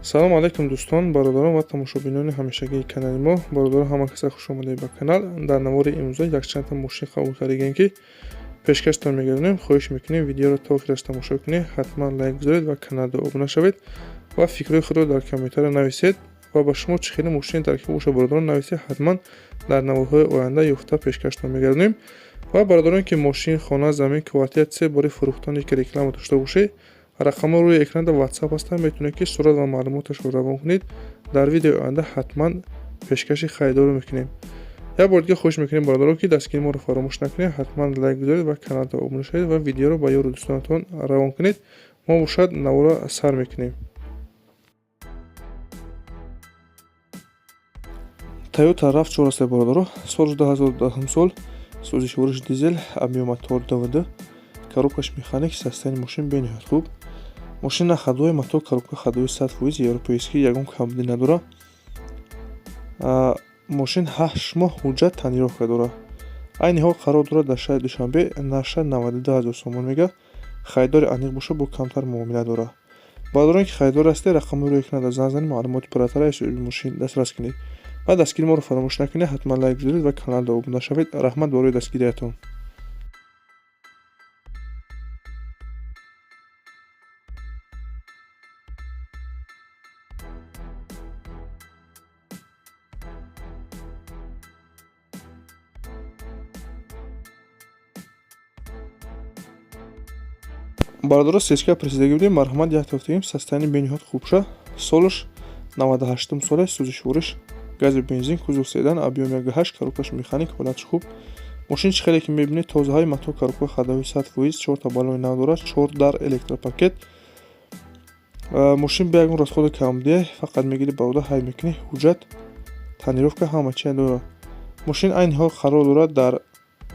Салом алейкум, дӯстон, бародарон ва тамошобинони ҳамешагии канали мо. Бародарон, ҳама каса хуш омадед ба канал. Дар навори имрӯза якчандта мошин қабул кардагем, ки пешкаштон мегардонем. Хоҳиш мекунем, видеоро то охираш тамошо кунед, ҳатман лайк гузоред ва каналда обуна шавед ва фикрҳои худро дар комментария нависед ва ба шумо чӣ хеле мошини дар ки боша, бародарон, нависед, ҳатман дар наворҳои оянда ёфта пешкаштон мегардонем. Ва бародарон, ки мошин, хона, замин, квартира се бори фурӯхтани ки реклама дошта бошед, рақамҳо рӯи экранда WhatsApp ҳастанд, метавонед, ки сурат ва маълумоташро равон кунед. Дар видеои оянда ҳатман пешкаши харидорро мекунем. Як бор дига хоҳиш мекунем, бародарон, ки дастгири моро фаромӯш накунед, ҳатман лайк гузоред ва каналда обуна шавед ва видеоро ба ёру дӯстонатон равон кунед. Мо бошад наворро сар мекунем. Toyota RAV4 аст, бародаро, соли 2010 сол, сӯзишвориш дизел, объём мотор ДВД, коробкаш механик, состояние мошин бениҳоят хуб. Мошина ходовой, мотор, коробка ходовой 100% европейский, ягон камбудӣ надорад. Мошин 8 моҳ ҳуҷҷат, тонировка дорад. Айни ҳол қарор дорад дар шаҳри Душанбе, нархша 92 000 сомон мега, харидори аниқ бошад, бо камтар муомила дорад. Бародарон, ки харидор ҳастед, рақамҳои рӯи экранда занг занед, маълумоти пурратара аз соҳиби мошин дастрас кунед ва дастгири моро фаромӯш накунед, ҳатман лайк гузоред ва каналда обуна шавед. Раҳмат барои дастгириятон. Бародаро, сечка пресидагӣ будем, марҳамат, як тафтагим, состояние бениҳоят хубша, солаш 98-ум соле, сӯзишвориш гази бензин, кузов седан, объём 1,8, коробкаш механик, ҳолатш хуб. Мошин чӣ хеле ки мебинед, тозаҳои, мотор, коробка ходовой 100%, чорта баллони нав дорад, чор дар электропакет. Мошин бе ягон расходи камбудие, фақат мегири, бародар, ҳай мекунӣ, ҳуҷҷат, тонировка, ҳама чия дорад. Мошин айни ҳол қарор дорад дар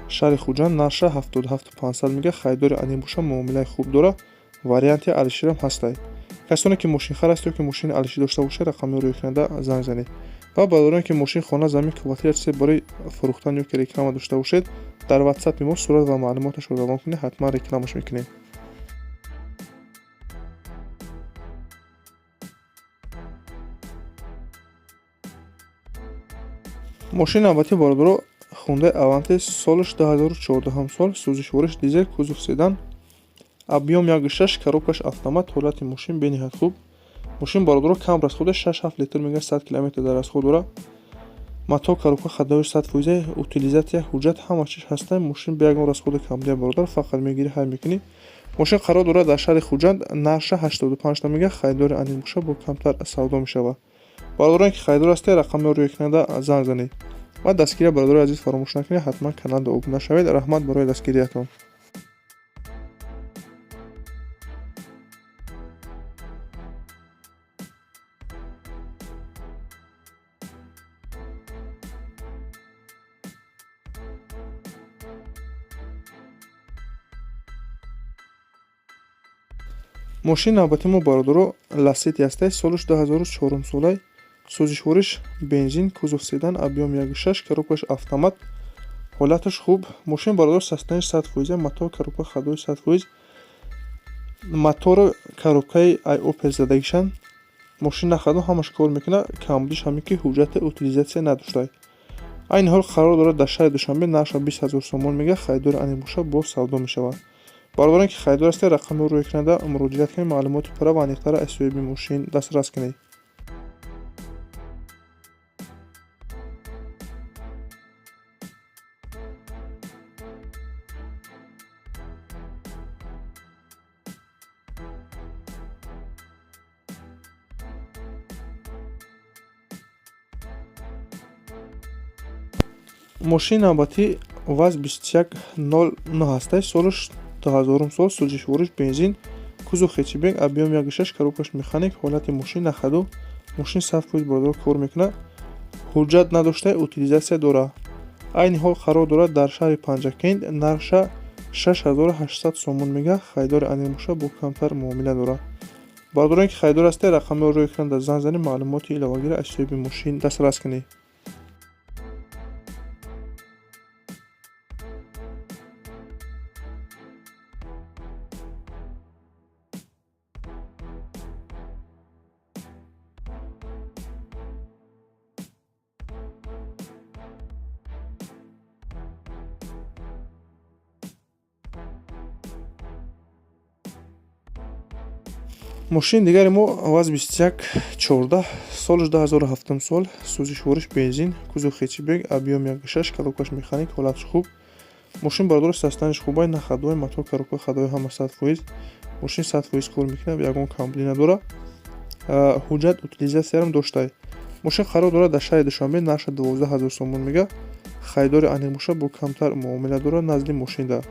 шаҳри Хуҷанд, нархша 77 500 мега, харидори аниқ боша, муомилаи хуб дорад, варианти алиширам ҳастай. Касоне ки мошинхар аст ё ки мошини алишир дошта бошад, рақамҳои рӯи экранда занг занед. Ва бародароне, ки мошин, хона, замин, квартира чизе барои фурӯхтан ё ки реклама дошта бошед, дар ватсапи мо сурат ва маълумоташро равон кунед, ҳатман рекламаш мекунем. Мошини навбатӣ, бародаро, Хундай Аванте, солаш 2014 сол, сӯзишвориш дизел, кузов седан, объём 1,6, коробкаш автомат, ҳолати мошин бениҳоят хуб. Мошин, бародаро, кам расхода, 6-7 литр мега 100 километр дар расход дорад. Мотор, коробка ходовой 100%, утилизация, ҳуҷҷат, ҳама чиз ҳаста. Мошин бе ягон расходи камбудия, бародар, фақат мегирӣ, ҳай мекунӣ. Мошин қарор дорад дар шаҳри Хуҷанд, нархша 85 мега, харидори аниқ боша, бо камтар савдо мешавад. Бародароне, ки харидор ҳастед, рақамҳои рӯи экранда занг занед ва дастгирия, бародарои азиз, фаромӯш накунед, ҳатман каналда обуна шавед. Раҳмат барои дастгириятон. Мошини навбатии мо, бародаро, Ласети ҳастай, солаш 2004 солай, сӯзишвориш бензин, кузов седан, объём 1,6, коробкаш автомат, ҳолаташ хуб. Мошин, бародар, состояние 100%, мотор, коробка ходовой 100%, мотору коробкаи ай Опел задагишанд. Мошин на ходу, ҳамаш кор мекунад, камбудиш ҳамин, ки ҳуҷҷати утилизация надоштай. Айни ҳол қарор дорад дар шаҳри Душанбе, нархша 20 000 сомон мега, харидори аниқ боша, боз савдо мешавад. Бародароне, ки харидор ҳастед, рақамҳои рӯи экранда муроҷиат кунед, маълумоти пурра ва аниқтара аз соҳиби мошин дастрас кунед. Мошини навбатӣ ВАЗ 2109 ҳастай, солаш 2000 сол, сӯзишвориш бензин, кузов хэтчбек, объём 1,6, коробкаш механик, ҳолати мошин на ходу, мошин 100%, бародар, кор мекунад, ҳуҷҷат надошта, утилизация дорад. Айни ҳол қарор дорад дар шаҳри Панҷакент, нархша 6800 сомон мега, харидори аниқ боша, бо камтар муомила дорад. Бародароне, ки харидор ҳастед, рақамҳои рӯи экранда занг занед, маълумоти иловагиро аз соҳиби мошин дастрас кунед. Мошини дигари мо ВАЗ 2114, солаш 2007 сол, сӯзишвориш бензин, кузов хэтчбек, объём 1,6, коробкаш механик, ҳолаташ хуб. Мошин, бародаро, состоянияш хубай, на ходовой, мотор, коробка ходовой ҳама 100%. Мошин 100% кор мекунад, ягон камбудӣ надорад. Ҳуҷҷат утилизатсиярам доштай. Мошин қарор дорад дар шаҳри Душанбе, нархша 12 000 сомон мега. Харидори аниқ бошад, бо камтар муомила дорад назди мошинда.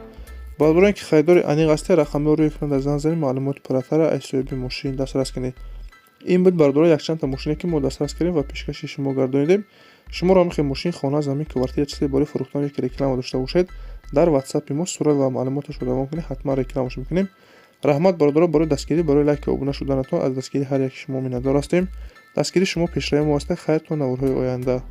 Бародароне ки харидори аниқ ҳастед, рақамҳоро рӯи экран дар занг занед, маълумоти пурратарро аз соҳиби мошин дастрас кунед. Ин буд, бародаро, якчандта мошине, ки мо дастрас кардем ва пешкаши шумо гардонидем. Шуморо ҳам хел мошин, хона, замин, квартира, чизе барои фурӯхтан ё реклама дошта бошед, дар ватсапи мо сурат ва маълумоташро равон кунед, ҳатман рекламаш мекунем. Раҳмат, бародаро, барои дастгирӣ, барои лайку обуна шуданатон. Аз дастгирии ҳар яки шумо миннатдор ҳастем. Дастгирии шумо пешравии мо аст. Хайр, то наворҳои оянда.